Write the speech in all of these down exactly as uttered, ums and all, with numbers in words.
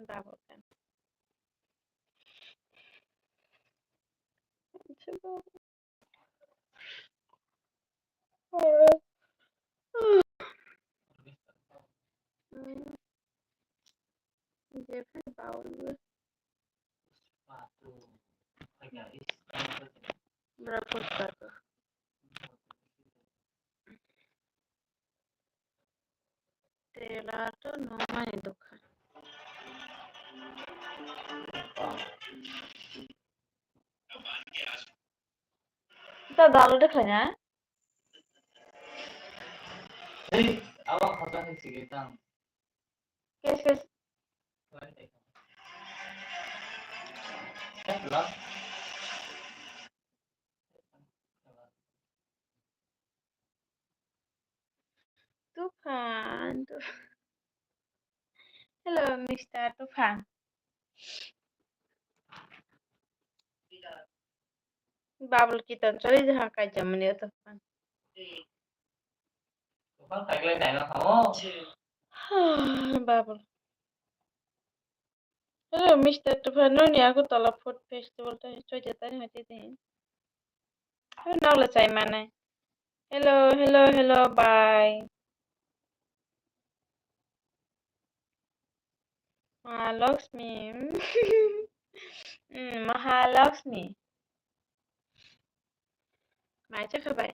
Double kan. Jeffrey Paul. Bra food pato. Tela to no mani dukha. Ta dalo de khanya. Kes kes. Tufan, Tufan. Hello, Mister Tufan. Babul kitan choli jaha kaijamani o Tufan. Babul. Hello, Mister Tufan, noni Agartala Food Festival ta choita tari hati din. Hello, nokla chai mane. Hello, hello, hello, bye. Mahalakshmi. Mm, Mahalakshmi. Mai chakha bai.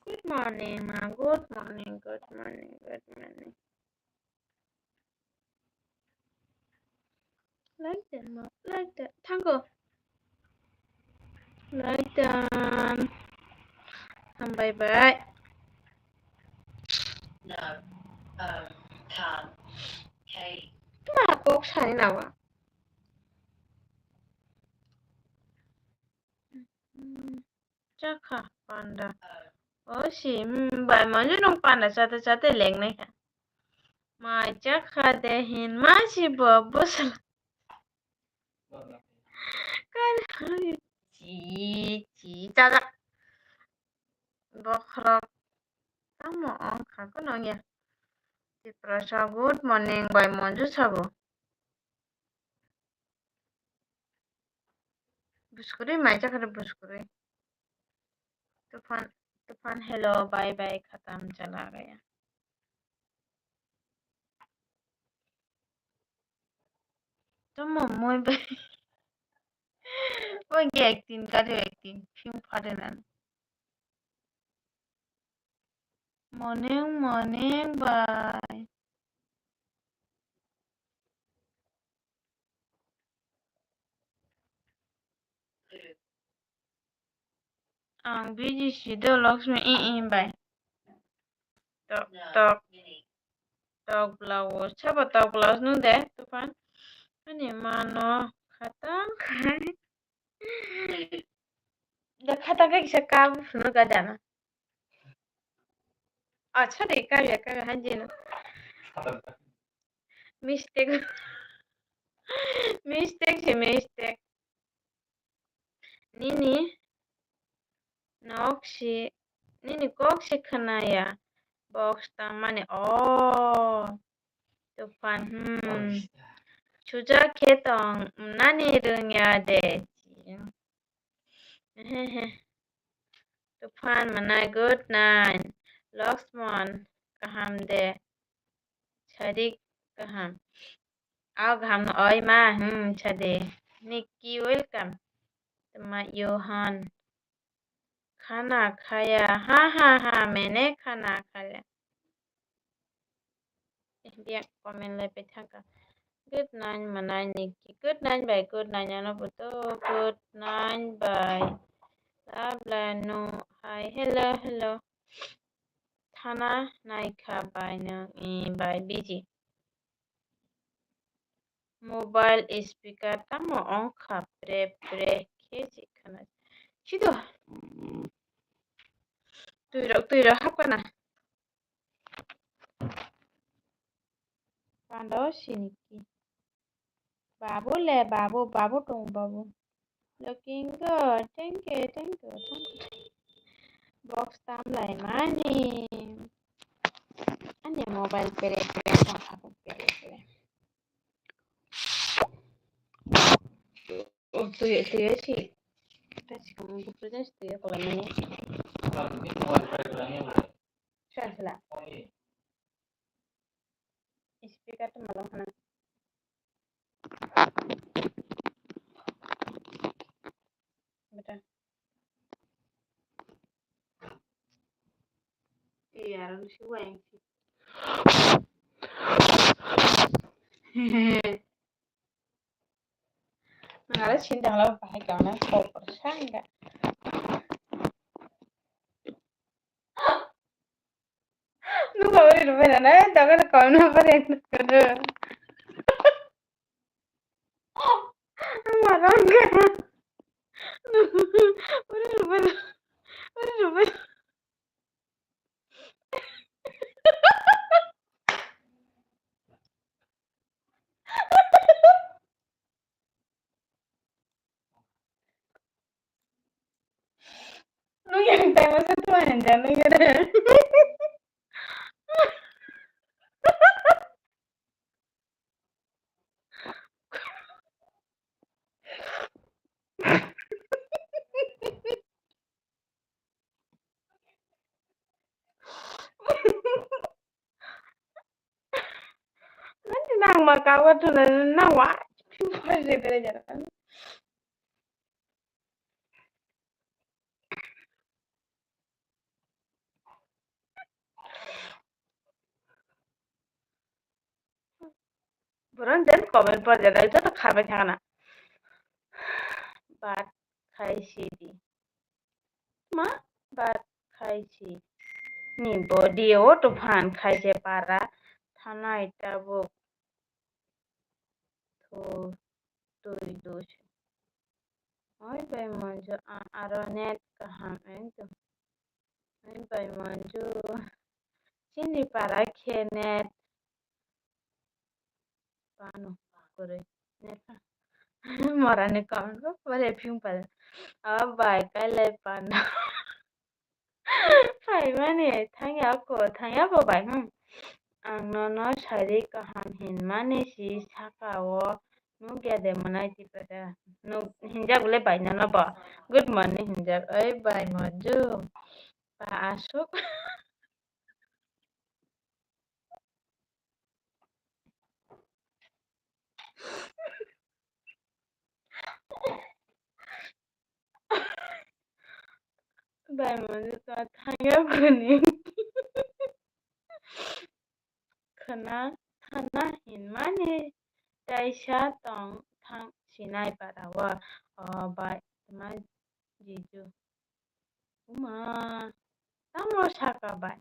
Good morning, ma. Good morning, good morning, good morning. Like that, ma. Like that. Thank you. Like that. Hambai bai. No. Um, can't. Kate. Ma kok sai na wa. Chakha panda. O si, hmm, bai manju nung panda chate chate leng nai kha. Mai chakha de hin ma si bo bwsala. Kar chi chi chajak. Bokhorok. Tamo ong kha ko nong ya. Tiprasa, good morning, bai manju sabo. Buskuri mai chakha de buskuri. Tufan, Tufan, hello, bye bye, khatam chala gaya. Tamo moi bai. Oi ge acting kari acting, film phare nan. Morning, morning, bai. Ang busy si do Lakshmi, i, i, bai. Tok, tok. Tok blouse, sabo tok blouse nung de, Tufan. Ani mano khatang khai. Da khatang khai kisa kab phunu ga dana. Acha de, kab ya, kab ya, hanji no. Mistake. Mistake si, mistake. Nini nok si, nini kok si khwnaya. Box tangmani, oh. Tufan, hmm. Sujak khe tong, nani rwngya de. Hehe. Tufan mwnai, good night. Lakshman, kaham de. Sadik, kaham. Aw kaham no oi ma, hmm, sade. Nikki, welcome. Tama Johan. Khana khaya, ha, ha, ha, mene khana khaya. Eh, dia comment lai pai thangka. Good night, mwnai Nikki. Good night, bai, good night, ano puto. Good night, bai. Love, love, no. Hi, hello, hello. Thana naikha bai nwng, i bai busy. Mobile speaker tamo wngkha pre pre khe se khana. Sido. Twi rok, twi rok hapkana. Pando siniki. Babu le, babu, babu tong, babu. Looking good. Thank you, thank you, thank you. Box tam lai mani. Mobile pere pere, phone abo pere pere. O twi, twi si. Twi si, twi si, twi si. Sila, sila. Speaker tu malam hana. Beta. Iya, harus si wayang si. Nang ada sini dah lah, pakai kau nak kau percaya enggak? Nung kau ini rumah mana? Jangan kau nak apa yang kau nak? Marangga. Uri rubber. Uri rubber. Nung yang tai masa tuan yang jangan ya. Nanti nang maka waktu nang wa. Borok den comment pore jagao joto kharbai thangna. Bat khai sidi. Ma bat khai si. Ni body o to phan khai se para thanai tabuk. Thu tui dus. Oi bai Monju, a-, aro net kaham ekdom. Oi bai Monju, chini para khe net pano kwrwi. Net pa-, morani comment bo pore phiyung pale. O bai kailai pano. Phaimani thangya ko, thangya ko bai, hmm. Ang nono sari kaham hinmani si saka o nukya de mwnai Tipra da. Nuk hinjak le bai nono bo. Good morning hinjak. Oi bai Monju. Pa asuk. Bai Monju to thangya kuni. Khna, khna hinmani taisa tong thang sinai para o, o bai tma jiju. Uma, tamo saka bai?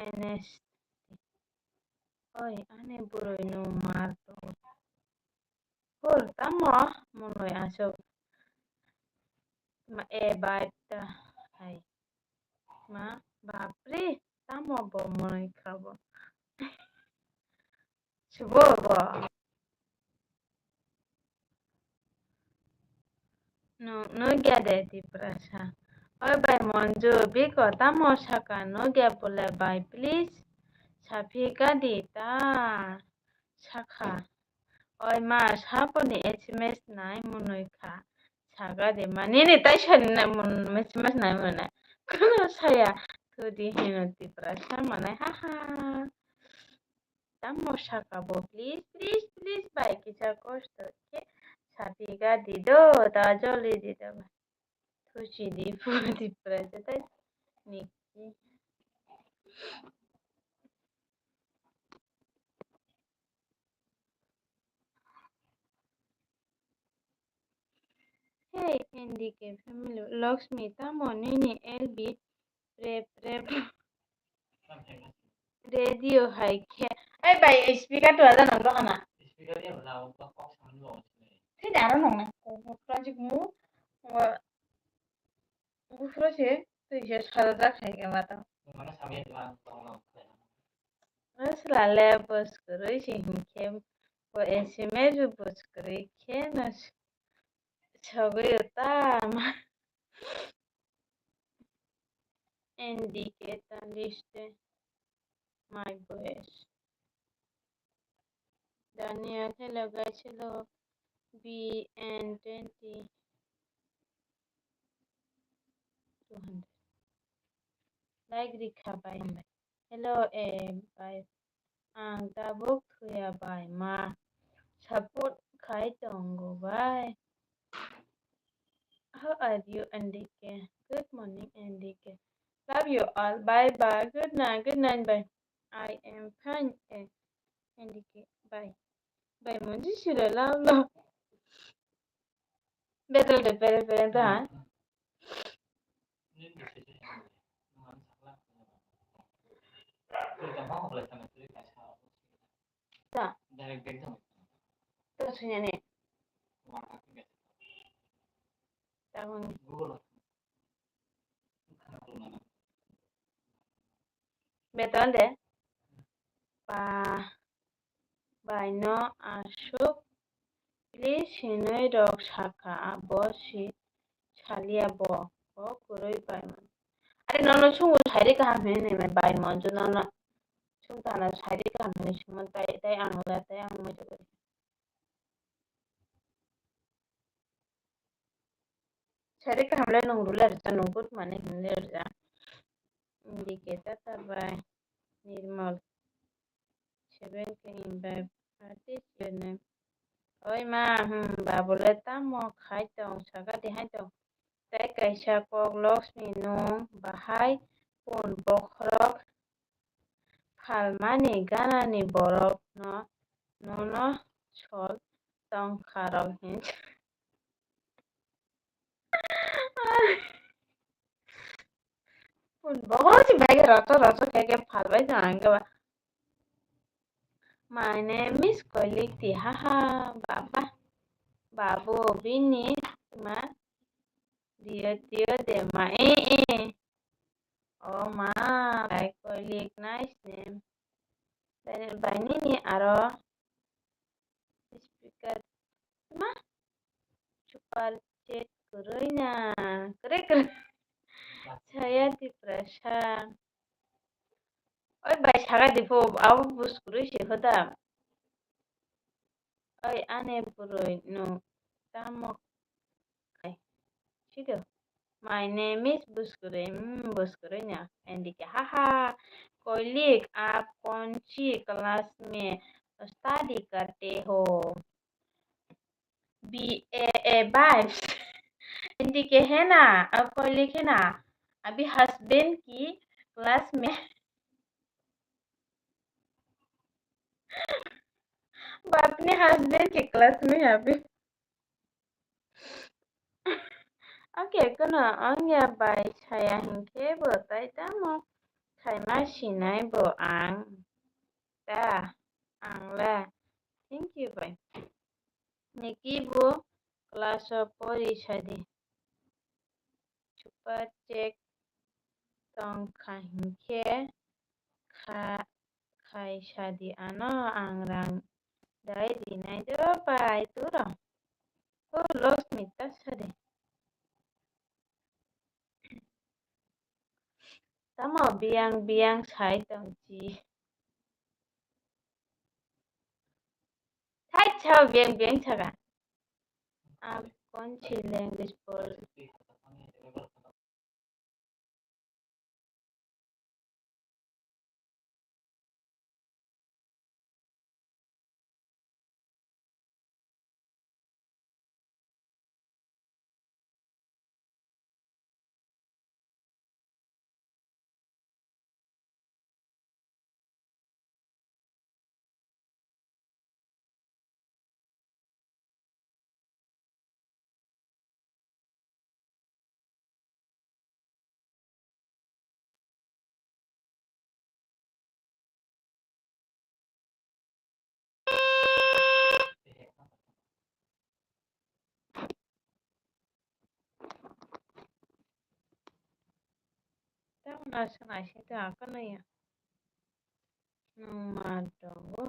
N S T. Oi, ani bwrwi no mar to. Hur, tamo monwi aswk? Ma, e bai ta hai. Ma, bapre, tamo bo monwi kha bo. Subo bo. Nung nugya de Tiprasa. Oi bai Monju, biko tamo saka nugya bole bai, please. Saphi gadi ta saka. Oi ma, saponi S M S nai monwi kha. Saka de ma, nini tai sani na mon S M S nai monwi nai. Kono saya, thudi hino Tiprasa manai, ha ha. Tamo saka bo, please, please, please, bai, kisa kosto khe sapi ga di do, ta joli di do, bai. Thuchi di, pu di, pra, ta, ta, niki. Hey, N D K family, Lakshmi, tamo nini L B Prep, prep. Radio hai khe. Ai bai, speaker tu ada nang dohana. Thai da aro nang na. Project mu. Gufro se, tui se sajajak hai khe ma tong. Asla le bwskwrwi se hinkhe bo S M S bo bwskwrwi khe no sogwi ta ma. N D K tan list. my voice. Daniel, hello guys, hello. B N twenty, two hundred. Like rikha bai. Hello, eh, bai. Ang tabuk thuya bai ma. Support khai tongo bai. How are you, N D K? Good morning, N D K. Love you all. Bye bye. Good night. Good night. Bye. I am fine. Eh, N D K. Bye. Bye. Monji siro love love. Betul de pere pere ta. Ta. Ta sini ni. Tabuk. Beton de. Ba, bai no aswk please hinwi rok sakha, abo si salia bo, bo kwrwi bai man. Are nono chwngno sairi kaham hinwi nai bai man, nono chwng tana sairi kaham hinwi swi man, tai, tai ang le, tai ang mui. Sari kaham le nung rwle rwjak, nung good morning hinle rwjak. Indike tata bai Nirmal. Seven K invite. What is your name? Oi ma, hmm, babu le tamo khai tong, saka di hai tong. Tei kaisa kok Laksmi nung bahai pun bokhorok phalmani ganani borok no, nono sol tongkha rok hin. Pun bokhorok si bai roto roto khe khe phalbai tong ang khe ba. My name is Koiliki, haha, baba. Babu bini ma dio dio de ma e e. Oh ma, bai Koilik, nice name. Bai, bai nini aro speaker ma super chat kwrwi na. Kwrwi kwrwi. Chaya Tiprasa. Oi bai saka dipho, abo bus kwrwi se hoda. Oi, ani bwrwi no tamo khai sido. My name is Buskuri. Hmm, Buskuri no. N D K, haha. Koilik, aap kaun si class mein study karte ho? B A A vibes. N D K hai na, aap Koilik hai na. Abhi husband ki class mein. Bapni husband ke class mein abhi. Okay, kono ongya bai saya hinkhe bo tai tamo khaima sinai bo ang ta ang la. Thank you bai. Niki bo class o pori sadi. Super chat tong kha hinkhe kha khai sadi ano ang rang dai rinai do bai turo. O Laksmi ta sadi. Tamo biyang biyang sai tong chi. Thai chao biyang biyang saka. Aap kaun si language bol? Tamo naising naising ta akan ya. Nung ma tongo.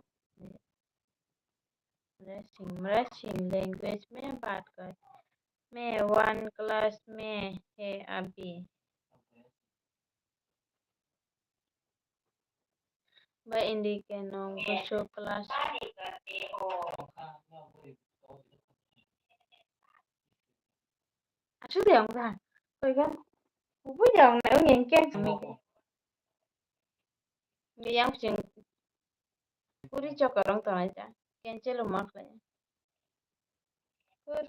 Mrasing, mrasing language mein baat kar. Main one class mein hai abhi. Ba indi keno gusu class. Aswk de wngkha. Koi khe kubui de wngnai wngya hwnkhe ang samwi khe. Yang kuching puri chokorong tongnai cha. Cancel wngma khlai. Pur.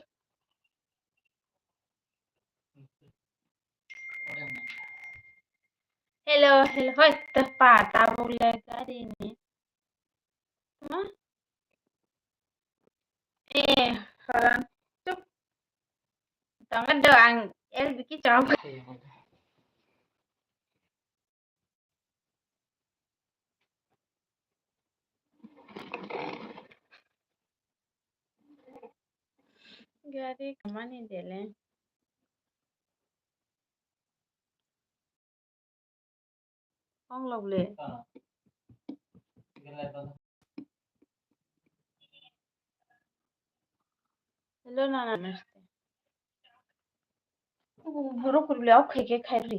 Hello, hello. Hoi, to pa, tabuk le gari ni. Ma? Eh, horan. Chup. Tongo do ang L B ki chom. Gari kamani dele. Ong lok le. Hello, nana, namaste. Borok kurle ok khai khe khai ri.